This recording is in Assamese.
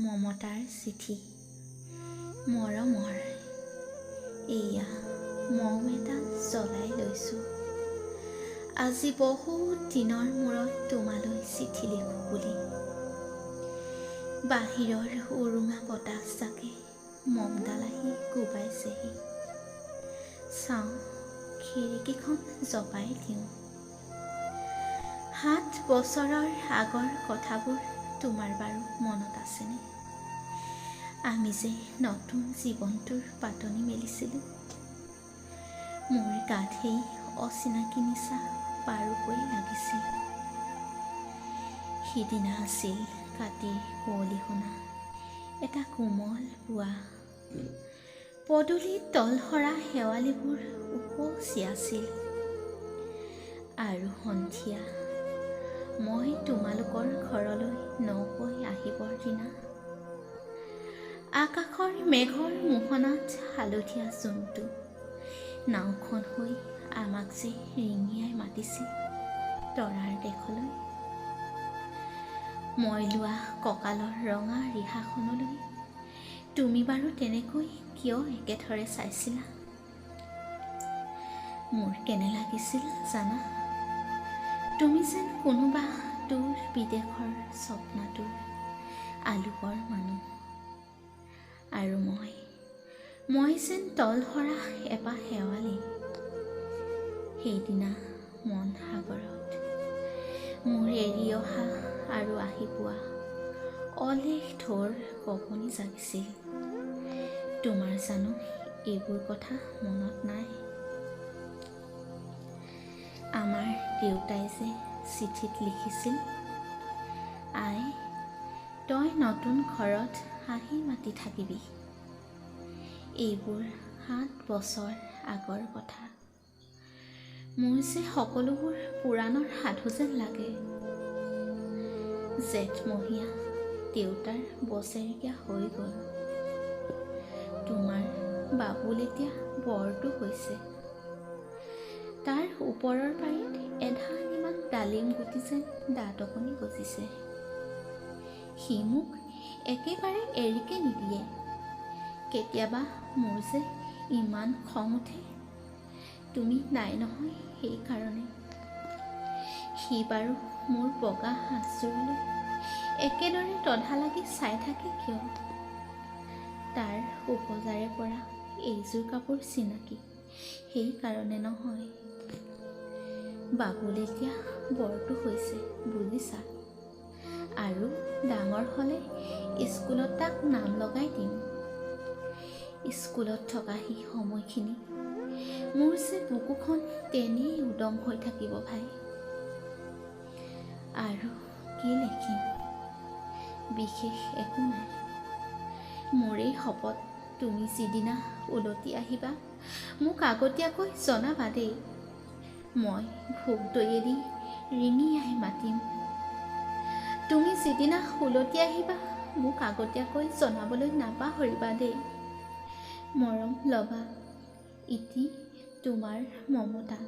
মমতাৰ চিঠি মৰমৰ। এয়া মম এডাল জ্বলাই লৈছোঁ। আজি বহুত দিনৰ মূৰত তোমালৈ চিঠি লিখোঁ বুলি। বাহিৰৰ উৰুঙা বতাহজাকে মমডাল আহি কোবাইছেহি। চাওঁ, খিৰিকীখন জপাই দিওঁ। 7 বছৰৰ আগৰ কথাবোৰ তোমাৰ বাৰু মনত আছেনে? আমি যে নতুন জীৱনটোৰ পাতনি মেলিছিলোঁ, মোৰ গাত সেই অচিনাকি নিচা বাৰুকৈয়ে লাগিছিল। সিদিনা আছিল কাতিৰ কুঁৱলী সনা এটা কোমল পুৱা। পদূলিত তলসৰা শেৱালিবোৰ উপচি আছিল। আৰু সন্ধিয়া মই তোমালোকৰ ঘৰলৈ নকৈ আহিবৰ দিনা আকাশৰ মেঘৰ মোহনাত হালধীয়া জোনটো নাওখন হৈ আমাক যে ৰিঙিয়াই মাতিছিল তৰাৰ দেশলৈ। মই লোৱা কঁকালৰ ৰঙা ৰিহাখনলৈ তুমি বাৰু তেনেকৈ কিয় একেথৰে চাইছিলা? মোৰ কেনে লাগিছিল জানা? তুমি যেন কোনোবা দূৰ বিদেশৰ স্বপ্নাতুৰ আলোকৰ মানুহ আৰু মই যেন তলসৰা এপাহ শেৱালি। সেইদিনা মন সাগৰত মোৰ এৰি অহা আৰু আহি পোৱা অলেখ ঢৌৰ কঁপনি জাগিছিল। তোমাৰ জানো এইবোৰ কথা মনত নাই? আমাৰ দেউতাই যে চিঠিত লিখিছিল, "আই, তই নতুন ঘৰত হাঁহি মাতি থাকিবি।" এইবোৰ 7 বছৰ আগৰ কথা। মোৰ যে সকলোবোৰ পুৰাণৰ সাধু যেন লাগে। জেঠমহীয়া দেউতাৰ বছেৰেকীয়া হৈ গ'ল। তোমাৰ বাবুল এতিয়া বৰটো হৈছে। তাৰ ওপৰৰ পাৰিত এধানিমান ডালিম গুটি যেন দাঁত অকণি গজিছে। সি মোক একেবাৰে এৰিকে নিদিয়ে। কেতিয়াবা মোৰ যে ইমান খং উঠে, তুমি নাই নহয় সেইকাৰণে। সি বাৰু মোৰ বগা সাজযোৰলৈ একেদৰে তধা লাগি চাই থাকে কিয়? তাৰ উপজাৰে পৰা এইযোৰ কাপোৰ চিনাকি, সেইকাৰণে নহয়। বাবুল এতিয়া বৰটো হৈছে, বুজিছা? আৰু ডাঙৰ হ'লে স্কুলত তাক নাম লগাই দিম। স্কুলত থকা সেই সময়খিনি মোৰ যে বুকুখন তেনেই উদং হৈ থাকিব ভাই। আৰু কি লিখিম? বিশেষ একো নাই। মোৰেই শপত, তুমি যিদিনা উলটি আহিবা মোক আগতীয়াকৈ জনাবা দেই। মই ভোগ দৈয়েদি ৰিঙিয়াই মাতিম। তুমি যিদিনা উলটি আহিবা মোক আগতীয়াকৈ জনাবলৈ নাপাহৰিবা দেই। মৰম ল'বা। ইতি তোমাৰ মমতা।